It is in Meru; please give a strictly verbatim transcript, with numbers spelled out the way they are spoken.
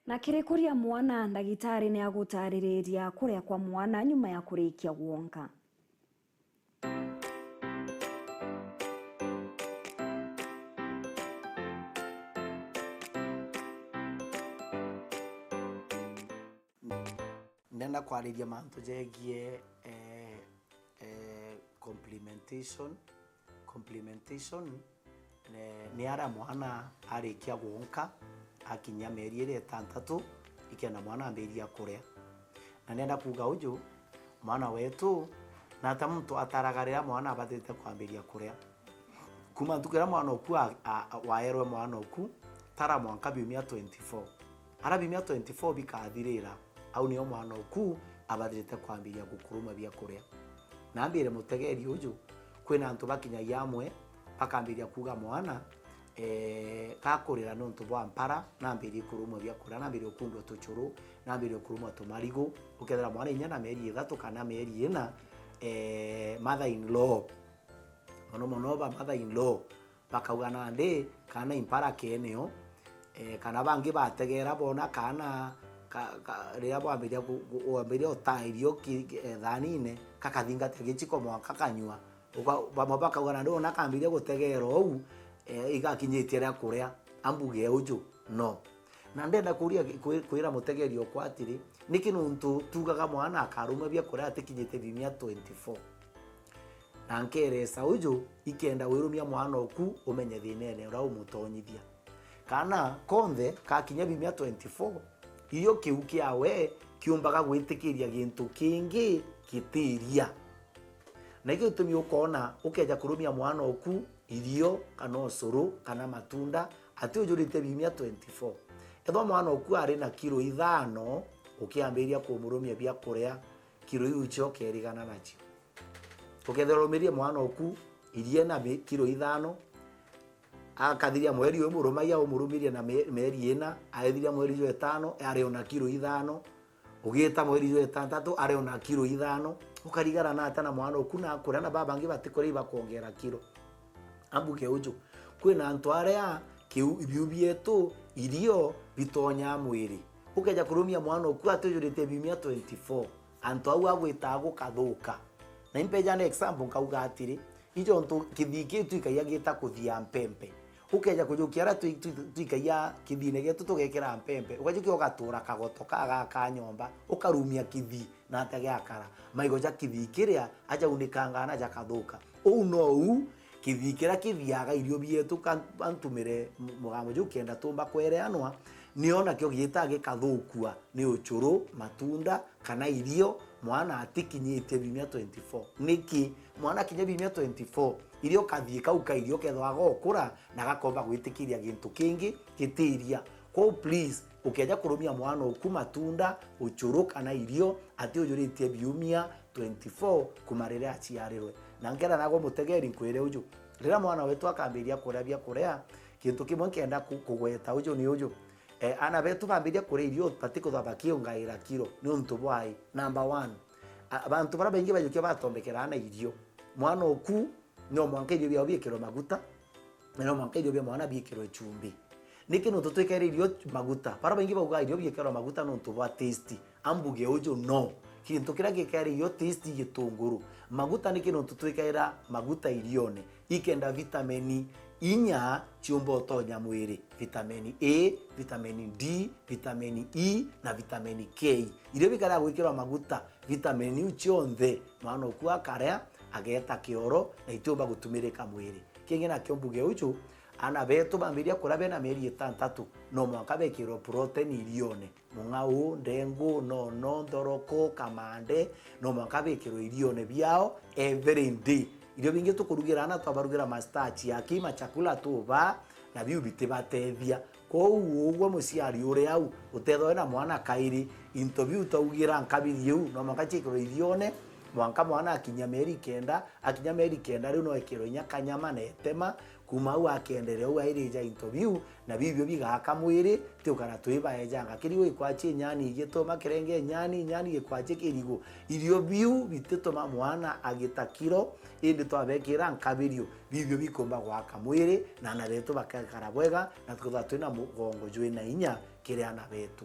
Na kiri kuria mwana, ndagitari ni agutaririria kuria kwa mwana nyuma ya kurikia gwonka. Ndenda kwariria mantu jegie, eh, eh, complementation. Complementation, eh, ni aria mwana arikia gwonka, akinyia mieri iria itantatu, ikenda mwana ambiria kuria. Na ndenda kuuga uju, mwana wetu, na ata muntu ataraga riria mwana abatirite kwambiria kuria. Kuma ntuku iria mwana uku a-, a-, a-, waerwe mwana uku, tara mwanka biumia twenty-four. Ara biumia twenty-four bikathirira, au nio mwana uku abathirite kwambiria gukurumwa biakuria. Na ambire mutegeri uju, kwina antu bakinyagia amwe, bakambiria kuuga mwana, eh, gakurira niuntu bwa mpara, nambirie kurumwa biakuria, nambirie gukundwa tuchuru, nambirie kurumwa tumarigu, ukethira mwana inya na mieri ithatu kana mieri ina, eh, mother in law, mono mono ba mother in law, bakauga nandi kaana impara keneo, eh, kana bangi bategera bona kaana ka, ka, riria bwambiria ku, ku, wambiria utairio ki, ki, eh, thanine, kakathingatia gichiko mwanka kanyua. Uka-, bamwe bakauga nandi ona kambiria gutegera ou, eh, igakinyitie ria kuria. Ambuge uju, no. Na ndenda kuria, kwi-, kwira mutegeri okwa atiri, niki nuntu tugaga mwana akarumwa biakuria atikinyite biumia twenty-four? Na nkeresa uju, ikenda wirumia mwana oku umenye thinene uria umutonyithia. Kana konthe kakinya biumia twenty-four, irio kiu kiawe kiumbaga gwitikiria gintu kingi gitiria. Na ikio gitumi ukoona ukeja kurumia mwana oku irio, kana ucuru, kana matunda, ati ujurite biumia twenty-four. Ethwa mwana oku ari na kiro ithano, ukiambiria kumurumia biakuria, kiro iu icio ukerigana nacio. Ukethira urumirie mwana oku irie na mi-, kiro ithano, akathiria mweri uyu murumagia umurumirie na mi-, mieri ina, aethiria mweri jwa itano, ari ona kiro ithano, ugita mweri jwa itantatu, ari ona kiro ithano, ukarigara na ata na mwana oku na akuria na babangi batikuria ibakwongera kiro? Ambuge uju, kwina antu aria kiu, ibiu bietu, irio bitonyaa mwiri. Ukeja kurumia mwana oku ati ujurite biumia twenty-four, antu au agwitaa gukathuka. Na impeja na example nkauga atiri, ijo ntu kithii kiu twikagia gita kuthia mpempe. Ukeja kujukia aria twi-, twi-, twikagia kithiine gietu tugekira mpempe, ukajukia ugatura kagoto kaa gaka nyomba, ukarumia kithii na ata giakara. Maigo ja kithii kiria aja unikangaa na jakathuka. Uu nou kithii kiria kithiaga irio bietu ka-, antumire m-, mugambo juu kenda tumba kwereanwa, nio nakio giitaa gikathukua ni uchuru, matunda, kana irio, mwana atikinyitie biumia twenty-four. Niki? Mwana akinya biumia twenty-four, irio kathii kau ka irio kethwa gokura na gakomba gwitikiria gintu kingi gitiria. Kwou please, ukeja kurumia mwana oku matunda, uchuru kana irio, ati ujuritie biumia twenty-four kuma riria aciarirwe. Na nkenda nagwe mutegeri nkwire uju, riria mwana wetu akambiria kuria biakuria, gintu kimwe nkenda ku-, kugweta uju ni uju. Eh, aana betu bambiria kuria irio, bati kuthwa bakiungaira kiro. Niuntu bwai? Number one, a-, bantu baria baingi bajukia batombekera aana irio. Mwana oku, no mwanka irio biao biikirwe maguta, na no mwanka irio bia mwana biikirwe chumbi. Niki nuntu twikere irio maguta? Baria baingi baugaa irio biikirwe maguta niuntu bwa taste. Ambuge uju, no. Gintu kiria gikere irio taste i gitunguru. Maguta niki nuntu twikaira maguta irione. Ikenda vitameni inya ciumba utonya mwiri, vitameni A, vitameni D, vitameni E na vitameni K. Irio bikara gwikirwa maguta, vitameni iu cionthe, mwana oku akaria, ageta kioro, na itiumba gutumirika mwiri. Kingi nakio mbuge uju, aana betu bambiria kuria bena mieri itantatu, no mwanka bekirwe protein irione. Mung'au, ndengu, nono, nthoroko, kamande, no mwanka bikirwe irione biao every day. Irio bingi tukurugira aana, twabarugira ma starch, aki ma chakula tubaa, na biu bitibatethia. Kwou ugwe muciari uri au, utethwe na mwana kairi, into biu twaugira nkabiri iu, no mwanka ciikirwe irione, mwanka mwana akinyia mieri kenda, akinyia mieri kenda riu no ekirwe inya kanyama na etema, Kuma au akenderea au airija into biu, na bibio bigaaka mwiri, ti ukara twibaejanga. Kirigu gikwachi nyani igituma kirenge nyani, nyani gikwachi kirigu. Irio biu bitituma mwana agita kiro, indi twabekira nkabirio, bibio bikumba gwaka mwiri, na ana betu bakekara bwega, na tukethirwa twina mugongo jwina inya kiri ana betu.